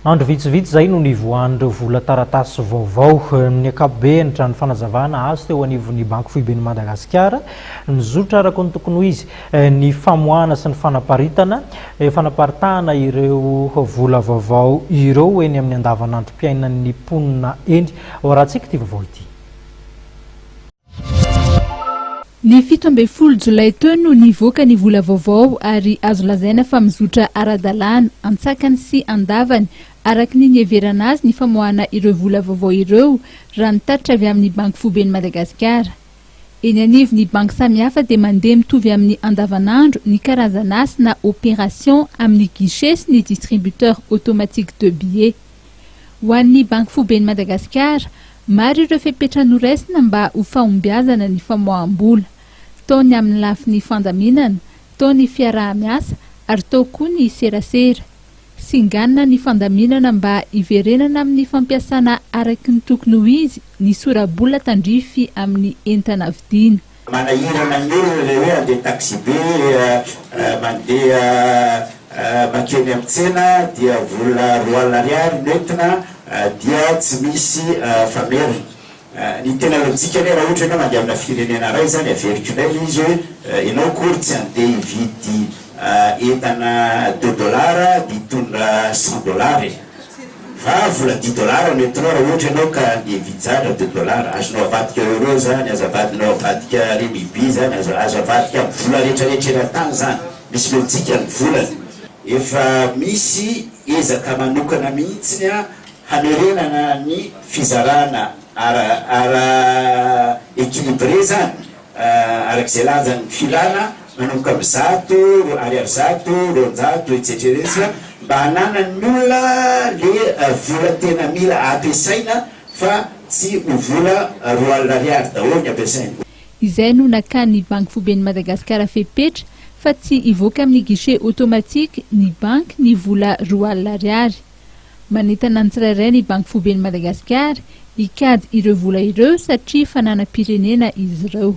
Andro vitsivitsy izay no nivoahan'ireo vola taratasy vaovao. Amin'ny ankapobeny, raha ny fanazavana azo teo anivon'ny Banky Foiben'i Madagasikara, nizotra araka ny tokony ho izy ny famoahana sy ny fanaparitana, fanaparitahana ireo vola vaovao ireo eny amin'ny andavanandrom-piainan'ny mponina eny. Ho arahantsika ity vaovao ity. Ny 17 jolay teo no nivoaka ny vola vaovao ary azo lazaina fa mizotra ara-dalàna, antsakany sy andavany, araka ny niheverana azy ny famoahana ireo vola vaovao ireo, raha ny tatitra avy amin'ny Banky Foiben'i Madagasikara. Eny anivon'ny banky samihafa dia mandeha mitovy amin'ny andavanandro ny karazan'asa na opération amin'ny guichet sy ny distributeur automatique de billets. Ho an'ny Banky Foiben'i Madagasikara, maro ireo fepetra noraisina mba ho fahombiazana ny famoaham-bola. Tao ny amin'ny lafiny fandaminana, tao ny fiaraha-miasa ary tao koa ny serasera. Singanina ny fandaminana mba hiverenana amin'ny fampiasana araky ny tokony ho izy ny sora-bola tandrify amin'ny entana vidiana. Manahirana ny olona ilay hoe handeha taxibe, mandeha mankeny amin'ny tsena dia vola 20 ariary no entina dia tsy misy famerina. Ny tena lojika anie raha ohatra ianao mandeha amina firenena iray izany, averiko indray ilay izy hoe ianao akory tsy handeha hividy entana deux dollars dia hitondra cent dollars e. Fa vola dix dollars no entinao raha ohatra ianao ka andeha hividy zavatra deux dollars. Azonao avadika euro zany, azo avadinao avadika renminbi zany, azo azo avadika amin'ny vola rehetra rehetra eran-tany zany. Misy lojika ny volana. Efa misy ezaka manokana mihitsiny hamerenana ny fizarana ara ara equilibré zany. Araka izay lanjan'ny filana, manomboka amin'ny 100, ariary 100, 200, etsetra etsetra, mba hananan'ny olona le vola tena mila ampiasaina fa tsy ho vola 20 ariary daholo ny ampiasaina. Izay no nakan'ny Banky Foiben'i Madagasikara fepetra fa tsy hivoaka amin'ny guichet automatique ny banky ny vola 20 ariary. Manentana ny tsirairay ny Banky Foiben'i Madagasikara hikajy ireo vola ireo satria fananam-pirenena izy ireo.